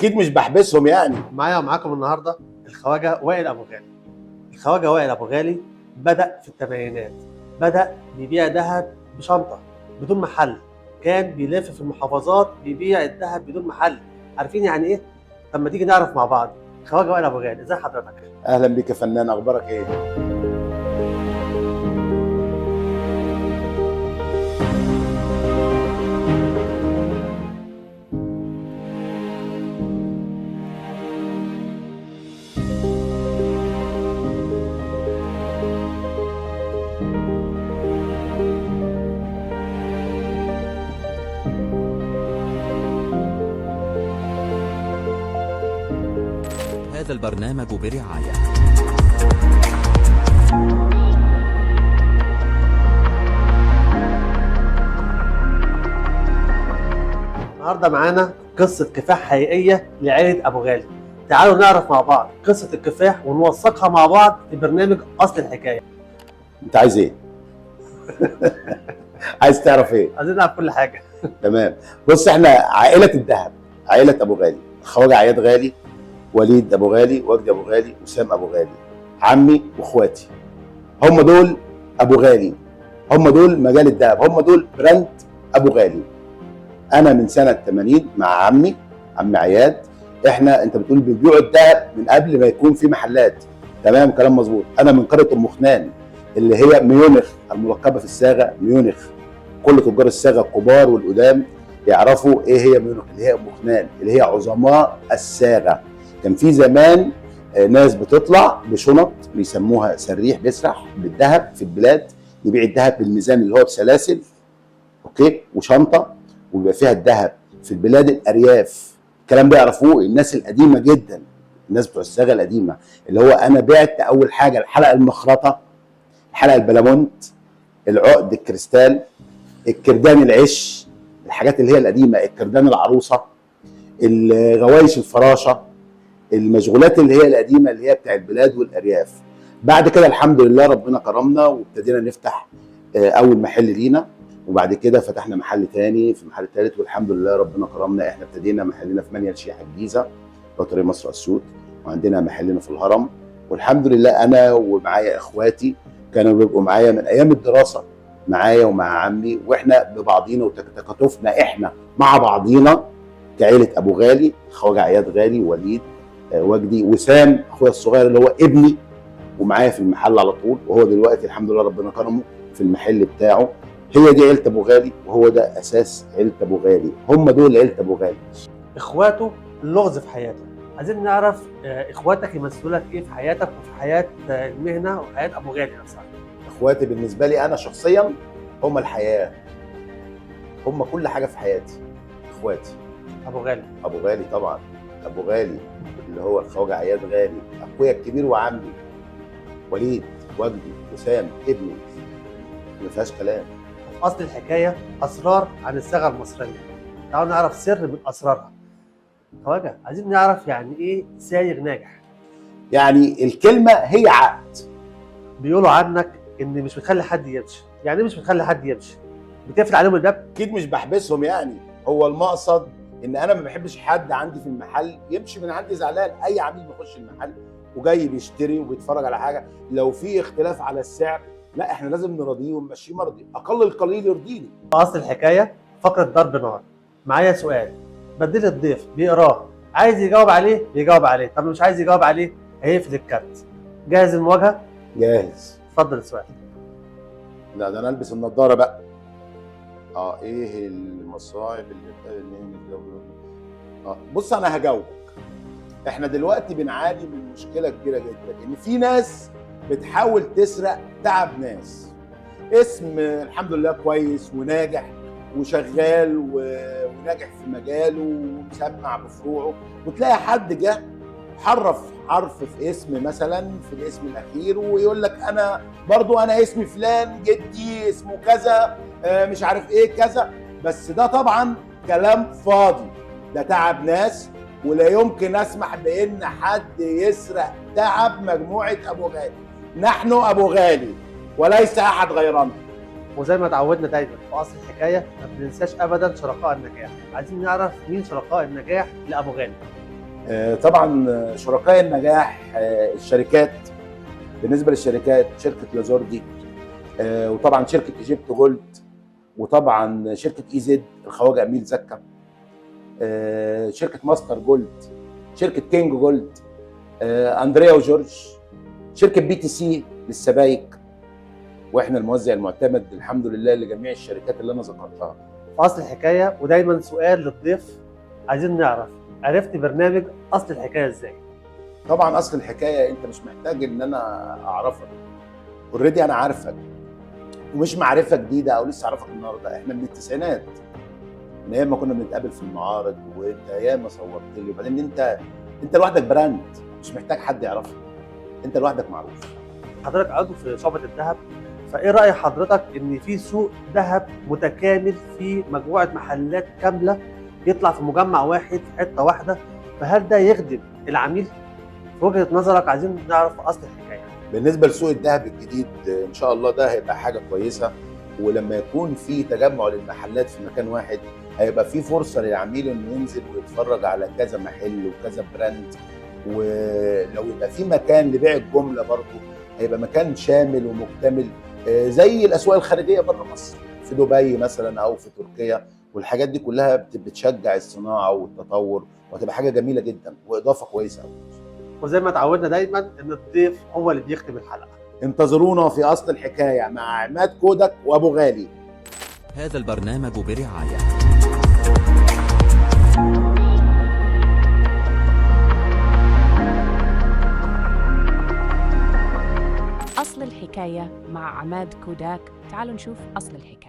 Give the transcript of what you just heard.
اكيد مش بحبسهم يعني. معايا ومعاكم النهارده الخواجه وائل ابو غالي. الخواجه وائل ابو غالي بدا في الثمانينات، بدا بيبيع ذهب بشنطه بدون محل، كان بيلف في المحافظات بيبيع الذهب بدون محل. عارفين يعني ايه؟ طب ما تيجي نعرف مع بعض. خواجه وائل ابو غالي، ازي حضرتك؟ اهلا بيك يا فنان، اخبارك ايه؟ هذا البرنامج برعاية النهارده معانا قصة كفاح حقيقية لعائلة ابو غالي. تعالوا نعرف مع بعض قصة الكفاح ونوثقها مع بعض في برنامج اصل الحكاية. انت عايز ايه؟ عايز تعرف ايه؟ عايزين نعرف كل حاجة. تمام. بص، احنا عائلة الذهب، عائلة ابو غالي، الخواجه عياد غالي، وليد ابو غالي، وجدي ابو غالي، وسام ابو غالي، عمي واخواتي، هم دول ابو غالي، هم دول مجال الذهب، هم دول brand ابو غالي. انا من سنة 80 مع عمي، عم عياد، احنا انت بتقول بيبيعوا الذهب من قبل ما يكون في محلات. تمام، كلام مظبوط. انا من قرية ام خنان اللي هي ميونخ، الملقبه في الصاغه ميونخ. كل تجار الصاغه الكبار والقدام يعرفوا ايه هي ميونخ، اللي هي ام خنان، اللي هي عظماء الصاغه. كان في زمان ناس بتطلع بشنط بيسموها سريح، بيسرح بالذهب في البلاد، يبيع الذهب بالميزان اللي هو بسلاسل، okay، وشنطه وبيبقى فيها الذهب في البلاد الارياف. الكلام ده يعرفوه الناس القديمة جدا، الناس بتوع الصاغه القديمة، اللي هو انا بعت اول حاجة الحلقة المخرطه، الحلقة البلمونت، العقد الكريستال، الكردان العش، الحاجات اللي هي القديمة، الكردان العروسة، الغوايش الفراشة، المشغولات اللي هي القديمة اللي هي بتاع البلاد والارياف. بعد كده الحمد لله ربنا كرمنا وابتدينا نفتح اول محل لينا، وبعد كده فتحنا محل تاني في محل تالت، والحمد لله ربنا كرمنا. احنا ابتدينا محلنا في منيل شيحه الجيزة، طريق مصر اسيوط، وعندنا محلنا في الهرم. والحمد لله انا ومعايا اخواتي كانوا بيبقوا معايا من ايام الدراسة، معايا ومع عمي، واحنا ببعضينا وتكاتفنا احنا مع بعضينا كعيله ابو غالي، خواجه عياد غالي، وليد، وجدي، وسام اخويا الصغير اللي هو ابني ومعايا في المحل على طول، وهو دلوقتي الحمد لله ربنا كرمه في المحل بتاعه. هي دي عيله ابو غالي، وهو ده اساس عيله ابو غالي، هم دول عيله ابو غالي. اخواته اللغز في حياته. عايزين نعرف اخواتك يمثلوا لك ايه في حياتك وفي حياة المهنة وحياه ابو غالي نفسها. اخواتي بالنسبة لي انا شخصيا هم الحياة، هم كل حاجة في حياتي. اخواتي ابو غالي، ابو غالي طبعا، ابو غالي اللي هو الخواجه عياد غالي، اخويا الكبير وعمي، وليد، وجدي، وسام ابني، ما فيهاش كلام. وفي اصل الحكاية اسرار عن الصاغه المصرية. تعالوا نعرف سر من اسرارها. خواجه، عايزين نعرف يعني ايه سايغ ناجح؟ يعني الكلمة هي عقد. بيقولوا عنك ان مش بتخلي حد يمشي. يعني ايه مش بتخلي حد يمشي؟ بتقفل عليهم الباب؟ اكيد مش بحبسهم يعني، هو المقصد ان انا ما بحبش حد عندي في المحل يمشي من عندي زعلان. اي عميل بيخش المحل وجاي بيشتري وبيتفرج على حاجة، لو في اختلاف على السعر لا احنا لازم نراضيه ونمشيه مرضي، اقل القليل يرضيني. في اصل الحكاية فقره ضرب نار. معايا سؤال بدل الضيف بيقراه، عايز يجاوب عليه بيجاوب عليه، طب مش عايز يجاوب عليه هيقفل الكارت. جاهز المواجهة؟ جاهز. اتفضل السؤال. لا ده انا البس النضارة بقى. ايه المصاعب اللي بتقابل مهنة؟ بص انا هجاوبك. احنا دلوقتي بنعاني من مشكلة كبيرة جدا، ان في ناس بتحاول تسرق تعب ناس. اسم الحمد لله كويس وناجح وشغال وناجح في مجاله ومسمع بفروعه، وتلاقي حد جه حرف حرف في اسم مثلا في الاسم الاخير ويقول لك انا برضو انا اسمي فلان، جدي اسمه كذا، مش عارف ايه كذا. بس ده طبعا كلام فاضي، ده تعب ناس، ولا يمكن اسمح بان حد يسرق تعب مجموعة ابو غالي. نحن ابو غالي وليس احد غيرنا. وزي ما اتعودنا دايما في اصل الحكاية ما بننساش ابدا شركاء النجاح. عايزين نعرف مين شركاء النجاح لابو غالي. طبعا شركاء النجاح، الشركات، بالنسبة للشركات شركة لازوردي، وطبعا شركة Egypt Gold، وطبعا شركة EZ الخواجه اميل زكا، شركة Master Gold، شركة King Gold، اندريا وجورج، شركة BTC للسبايك، واحنا الموزع المعتمد الحمد لله لجميع الشركات اللي انا ذكرتها. في اصل الحكاية، ودايما سؤال للضيف، عايزين نعرف عرفت برنامج اصل الحكاية ازاي؟ طبعا اصل الحكاية انت مش محتاج ان انا اعرفك، already انا عارفك، ومش معرفة جديدة او لسه اعرفك النهارده، احنا من التسعينات، من ايام ما كنا بنتقابل في المعارض، وانت ياما صورت لي. وبعدين انت لوحدك brand، مش محتاج حد يعرفك، انت لوحدك معروف. حضرتك عضو في شعبه الذهب، فايه راي حضرتك ان في سوق ذهب متكامل في مجموعة محلات كاملة يطلع في مجمع واحد في حتة واحدة، فهل ده يخدم العميل؟ في وجهه نظرك عايزين نعرف اصل الحكاية. بالنسبة لسوق الذهب الجديد ان شاء الله ده هيبقى حاجة كويسة، ولما يكون في تجمع للمحلات في مكان واحد هيبقى في فرصة للعميل انه ينزل ويتفرج على كذا محل وكذا brand، ولو يبقى في مكان لبيع الجملة برضه هيبقى مكان شامل ومكتمل، زي الاسواق الخارجية بره مصر، في دبي مثلا او في تركيا، والحاجات دي كلها بتشجع الصناعة والتطور، وهتبقى حاجة جميلة جدا واضافه كويسة قوي. وزي ما اتعودنا دايما ان الضيف هو اللي بيختم الحلقة. انتظرونا في اصل الحكاية مع عماد كودك وابو غالي. هذا البرنامج برعاية أصل الحكاية مع عماد كوداك. تعالوا نشوف أصل الحكاية.